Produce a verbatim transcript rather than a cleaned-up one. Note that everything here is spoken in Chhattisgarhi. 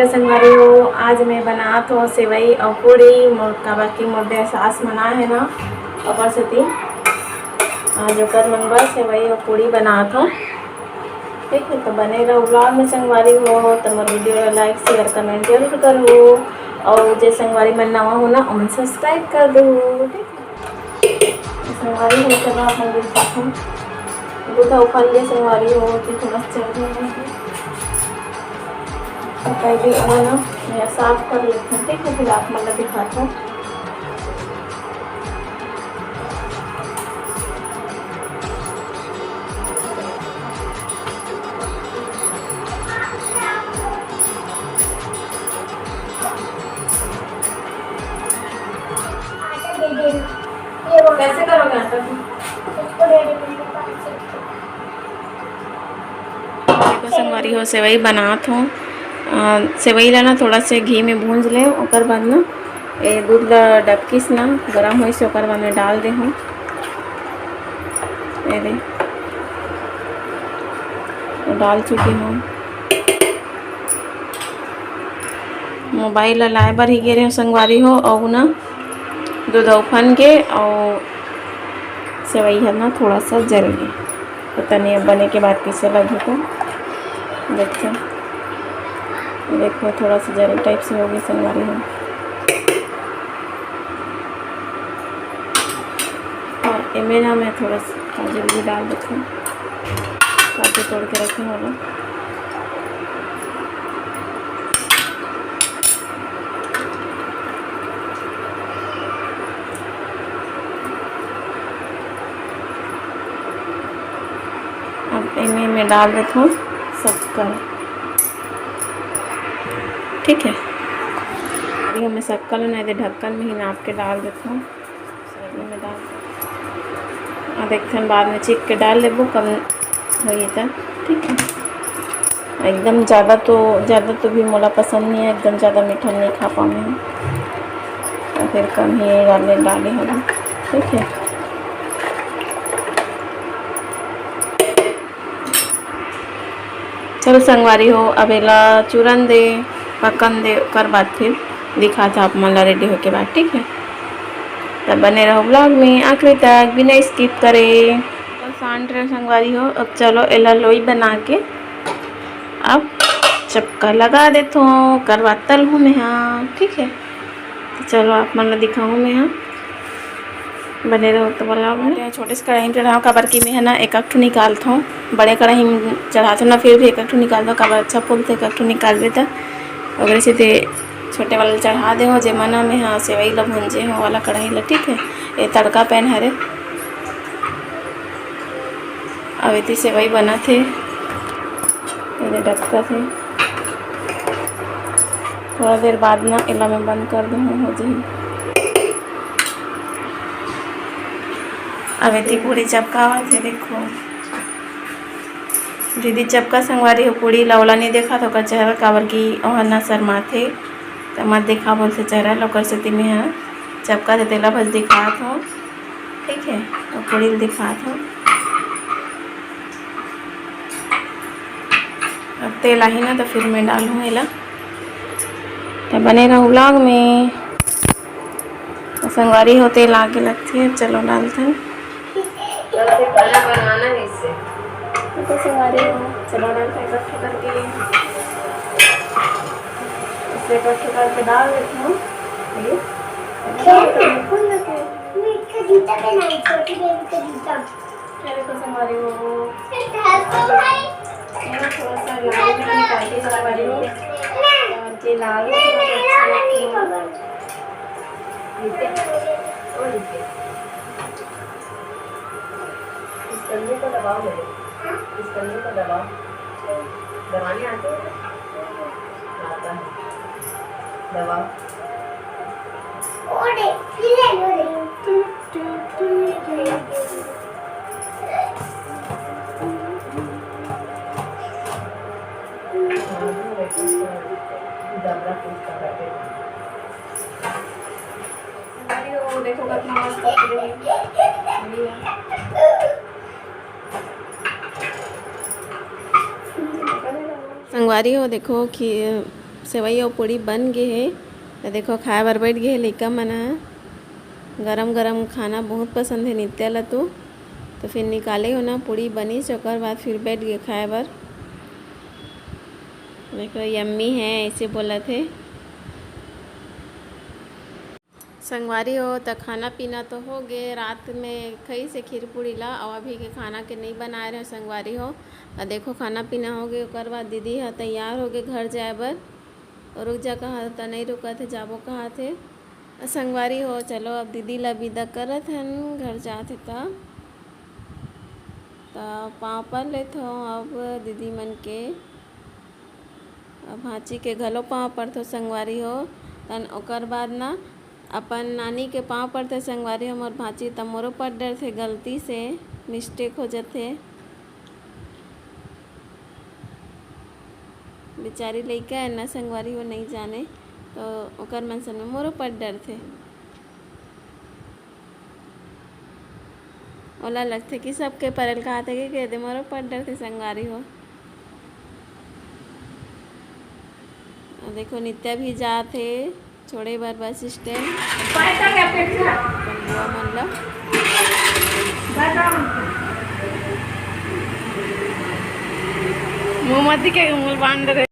संगवारी हो, आज मैं बनात हों सेवई अउ पूड़ी, मोर, काबर कि मोर दे सास मन आए हे ना, ओकर सेती आज ओकर मन बर सेवई अउ पूड़ी बनात हों। ठीक है, तो बने रहो vlog में संगवारी हो। तो मोर video ला like, share, comment जरूर करो, और जे संगवारी मन नवा हो ना, ओमन subscribe कर दो। ठीक है, संगवारी हो, चलो आप मन दिखाथों। दूध उफल ले संगवारी हो, कि थोड़ा सा चल रहा है। तो पहले ओला ना मैं साफ कर लेथों, ठीक है, फिर आप मन ला दिखाथों। कैसे करोगे आटा? देखो संगवारी हो, सेवई बनात हों। अ, सेवई ला ना थोड़ा से घी में भूंज ले, ओकर बाद ना ए दूध ला डबकिस ना गरम होइस, ओकर बाद में डाल दे हों। ये दे, डाल चुकी हों। मोबाइल ला लाए बर ही गे रहे हों संगवारी हो, अउ ना दूध उफन गे अउ सेवई ह ना थोड़ा सा जल गे। पता नहीं अब बने के बाद कैसे लगे तो देखते हैं। देखो थोड़ा सा जल टाइप से हो गई संगवारी हो। और एमे ना मैं थोड़ा सा काजू भी डाल देती हूँ, काजू तोड़ के रखे वाला। अब एमे मैं डाल देती हूँ शक्कर। ठीक है, अभी हमें शक्कर ना दे ढक्कन में ही नाप के डाल देती हूँ। एमे डाल, अब एक ठन बाद में चीख के डाल लेबो, कम होई त। ठीक है, एकदम ज़्यादा तो, ज़्यादा तो भी मोला पसंद नहीं है, एकदम ज़्यादा मीठा नहीं खा पाऊँ मैं, तो फिर कम ही डाले, डाले हूँ। ठीक है, चलो संगवारी हो, अब एला चूरन दे, पकन दे, ओकर बाद फिर दिखात आप मन ला रेडी होके बाद। ठीक है, तब बने रहो vlog में आखिरी तक बिना skip करे। तो सांड रहे संगवारी हो, अब चलो एला लोई बना के अब चपका लगा देथों, करवा तल हूँ मैं हाँ। ठीक है, तो चलो आप मन ला दिखाऊँ मैं हाँ। बने रहो तो vlog में। छोटे से कढ़ाई में चढ़ाओ, काबर कि मैं है ना एक एक ठो निकालथों, बड़े कढ़ाई में चढ़ाथों ना, फिर भी एक एक ठो निकालथों, काबर अच्छा फूलथे एक एक ठो निकालबे त। ओकरे सेती छोटे वाला चढ़ा दे हो, जेमा ना मैं हाँ सेवई ला भूंजे हो वाला कढ़ाई ला। ठीक है, ये तड़का pan हरे। अब एती सेवई बनत हे, एदे डबकत हे। थोड़ा देर बाद ना एला मैं बंद कर दूँ, हो जाही। अब एती पूड़ी चपकावत हे, देखो दीदी चपका संगवारी हो पूड़ी ला, ओला नहीं देखा तो ओकर चेहरा, काबर कि ओहर ना शर्माथे, त मत देखा बोलथे चेहरा ला, ओकर सेती मैं ह चपका दे तेला बस दिखात हों। ठीक है, अब पूड़ी ल दिखात हों। अब तेल आही ना, तो फिर मैं डालूँ एला। तो बने रहो vlog में। तो संगवारी हो, तेल आगे लगथे, चलो डालते हैं। तो संगवारी हो, चलो डालते हैं इकट्ठे करके। इसे इकट्ठे करके डाल देती हूँ। ये। मीठा जूता पहनाई, छोटी बेबी का जूता। ये देखो संगवारी हो, ये ना थोड़ा सा लाल में निकाल के संगवारी हो, और ये लाल में थोड़ा सा अच्छा लगता है। इस पन्ने को दबाओ मेरे, इस पन्ने को दबाओ। दबाने आते हैं? आता है। दबाओ। संगवारी हो, देखो कि सेवई अउ पूड़ी बन गे हे। त देखो, खाए बर बैठ गे हे लइका मन ह। गरम गरम खाना बहुत पसंद हे नित्या ल तो। तो फिर निकाले हो ना, पूड़ी बनिस, ओकर बाद फिर बैठ गे खाए बर। देखो, यम्मी है, ऐसे बोलत हे। संगवारी हो, त खाना पीना तो हो गे, रात में खई से खीर पूड़ी ला, अउ अभी के खाना के नहीं बनाए रहे संगवारी हो। आ देखो, खाना पीना हो गे, ओकर बाद दीदी ह तैयार हो गे घर जाए बर। रुक जा कहा त नहीं रुकत हे, जाबो कहा थे। आ संगवारी हो, चलो अब दीदी ला विदा करत हन, घर जात हे त। त पाँव पर लेथो अब दीदी मन के। अब भांची के घलो पाँव परथो संगवारी हो। तन ओकर बाद ना अपन नानी के पाँव परथे संगवारी हो। मोर भांची त मोरो पर डरथे, गलती से मिस्टेक हो जथे। बेचारी लइका है ना संगवारी हो, नहीं जाने, तो ओकर मन सन में मोरो पर डरथे। ओला लगथे कि सबके परल कहाथे कि कह दे, मोरो पर डरथे संगवारी हो। आ देखो, नित्या भी जात हे छोड़े बर बस स्टैंड। अपन बुआ मन ला। मुँह मत दिखे, मुँह बांध दे।